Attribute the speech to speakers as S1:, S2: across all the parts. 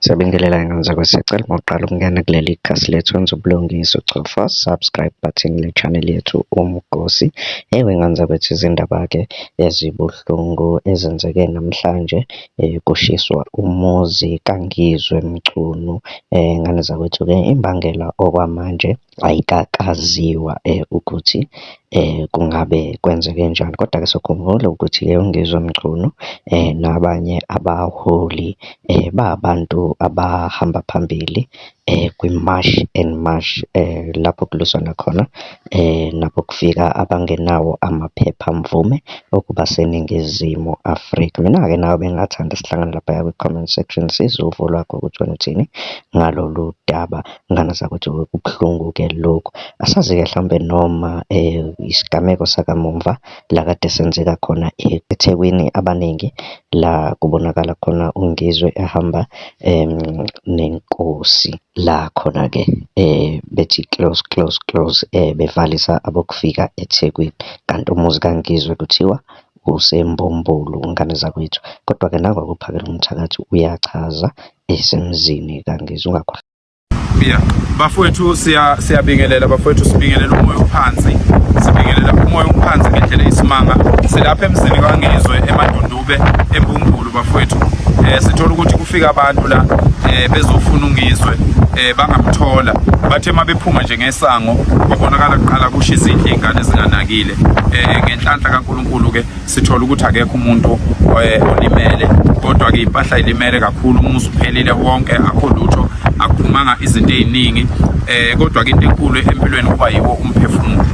S1: Siyabingelela ngane siyacela uma uqala ukungena kuleli khasi lethu wenze ubulungiswa uchofa subscribe button le channel yethu Umgosi. Ewe ngane zakwethu, izindaba-ke ezibuhlungu ezenzeke namhlanje kushiswa umuzi kaNgizwe Mchunu. Ngane zakwethu-ke imbangela okwamanje ayikakaziwa ukuthi kungabe kwenzeke njani. Kodwa-ke sokhumbula ukuthi-ke uNgizwe Mchunu nabanye abaholi babantu abahamba phambili kwi-March and March lapho kulwisana khona nabokufika abangenawo amaphephamvume okuba seNingizimu Afrika. Mina-ke nawe bengingathanda sihlangane laphaya kwi-comment section sizwe uvo lwakho ukuthi wena uthini ngalolu daba. Ngane zakwethu kubuhlungu-ke lokhu. Asazi-ke hlampe noma isigameko sakamumva la kade senzeka khona eThekwini abaningi la kubonakala khona uNgizwe ehamba nenkosi la khona-ke bethi close, close, close bevalisa abokufika eThekwini. Kanti umuzi kaNgizwe kuthiwa useMbumbulu ngane zakwethu. Kodwa-ke naku-ke uPhakel'umthakathi uyachaza esemzini kaNgizwe, ungakhohlwa.
S2: Yeah. Bafowethu siya siyabingelela bafowethu sibingelela umoya ophansi. Sibingelela umoya ophansi ngendlela isimanga. Silapha emzini kaNgizwe eMadundube eMbumbulu bafowethu. Eh sithola ukuthi kufika abantu la eh bezofuna uNgizwe eh bangamthola. Bathe mabephuma nje ngesango kwabonakala kuqala kusho izindlu izingane zinganakile. Eh ngenhlanhla kaNkuluNkulu ke sithola ukuthi akekho umuntu eh, olimele kodwa ke impahla ilimele kakhulu umuzi uphelile wonke akho lutho akuphumanga izinto eziningi eh kodwa ke into enkulu empilweni kuba yiwo umphefumulo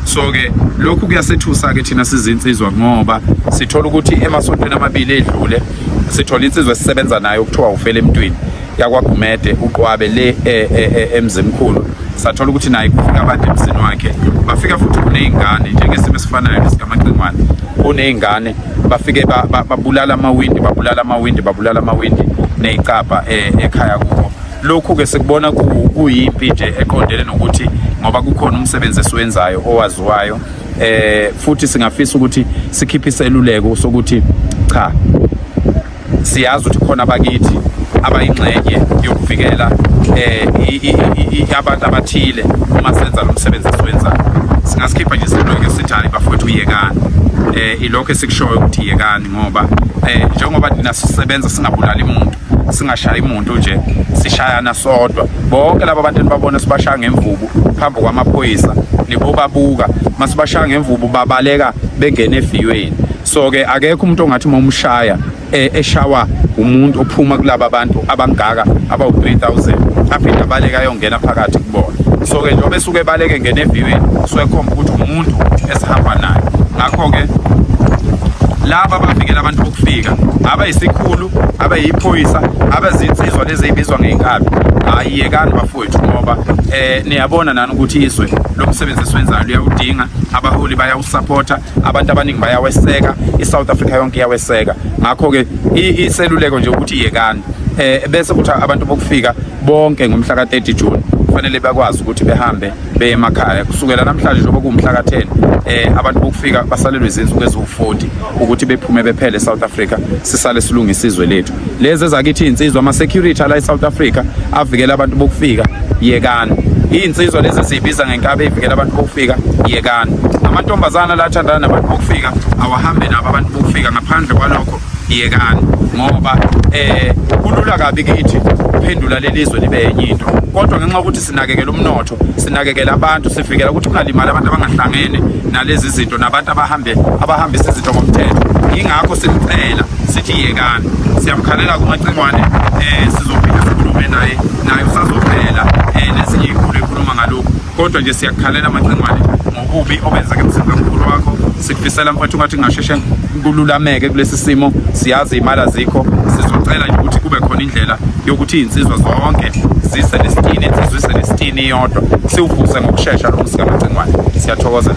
S2: so ke lokhu kuyasethusa ke thina sizinsizwa ngoba sithola ukuthi emasontweni amabili edlule sithola insizwa esisebenza nayo kuthiwa ufele emntwini yakwaGumede uqwabe le e, e, e, emzimkhulu sathola ukuthi naye kufika abantu emzini wakhe bafika futhi kuney'ngane njengesimo esifanayo lesikamacingwane kuney'ngane bafike babulala amawindi babulala amawindi babulala amawindi ney'cabha ekhaya kubo lokhu-ke sikubona kuyimpi nje eqondene nokuthi ngoba kukhona umsebenzi esiwenzayo owaziwayo eh futhi singafisa ukuthi sikhiphe iseluleko sokuthi cha siyazi ukuthi khona abakithi abayingxenye yokuvikela eh abantu abathile uma senza lo msebenzi esiwenzayo singasikhipha nje iseluleko sithi hayi bafowethu yekani eh ilokho esikushoyo ukuthi yekani ngoba eh njengoba thina sisebenza singabulali umuntu singashayi umuntu nje sishayana sodwa bonke laba bantu enibabona sibashaya ngemvubu phambi kwamaphoyisa nibobabuka masibashaya ngemvubu babaleka bengena efiyweni so ke akekho umuntu ongathi uma umshaya eh, eshawa umuntu ophuma kulaba bantu abangaka abawu-3000 aphinde abaleke ayongena phakathi kubona so ke njengoba esuke ebaleke ngena eviweni suke ekhomba ukuthi umuntu esihamba naye ngakho-ke laba abavikela abantu bokufika abayisikhulu abayiphoyisa abazinsizwa lezi ezibizwa ngey'nkabi hhayi yekani bafowethu ngoba eh niyabona nani ukuthi izwe lomsebenzi esiwenzayo liyawudinga abaholi bayawusapotha abantu abaningi bayaweseka i-South Africa yonke iyaweseka ngakho-ke iseluleko nje ukuthi yekani eh bese kuthi abantu bokufika bonke ngomhla ka-30 June kufanele bakwazi ukuthi behambe beye emakhaya kusukela namhlanje njengoba kuwumhla ka-10 eh abantu bokufika basalelwe izinsuku eziwu-40 ukuthi bephume bephele eSouth Africa sisale silungisa izwe lethu lezi ezakithi iy'nsizwa ama-security ala e-South Africa avikela abantu bokufika yekani iy'nsizwa lezi esiyibiza ngenkabi eyivikela abantu bokufika yekani amantombazana la athandana nabantu bokufika awahambe nabo abantu bokufika ngaphandle kwalokho yekani ngoba eh kulula kabi kithi ukuphendula leli zwe libe enye into kodwa ngenxa yokuthi sinakekela umnotho sinakekela abantu sivikela ukuthi kungalimali abantu abangahlangene nalezi zinto nabantu abahambe abahambisa izinto ngomthetho yingakho simcela sithi yekani siyamkhalela kumacingwane eh sizophinde sikhulume naye naye usazovela eh nezinye izikhulu ekhuluma ngalokhu kodwa nje siyakukhalela macingwane ngobubi obenzeka emzini kamkhulu wakho sikufisela mfowethu ungathi kungasheshe kululameke kulesi simo siyazi imali azikho sizocela nje ukuthi kube khona indlela yokuthi izinsizwa zonke zise nesitini insizwa ise nesitini iyodwa siwuvuse ngokushesha lo muzi kamacingwane siyathokoza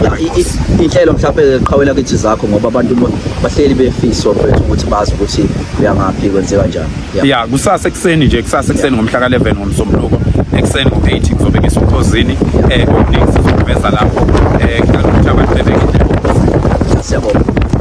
S3: inhlelo mhlawumbe qhawela kithi zakho ngoba abantu bahleli befiswa mfethu ukuthi bazi ukuthi uyangaphi kwenzeka kanjani
S2: ya kusasa ekuseni nje kusasa ekuseni ngomhla ka-11 ngomsombuluko ekuseni ngo-8 kuzobe ngisokhozini um okuningi sizokuveza lapho um ngicela ukuthi abantu bebeke indlela
S3: siyabonga.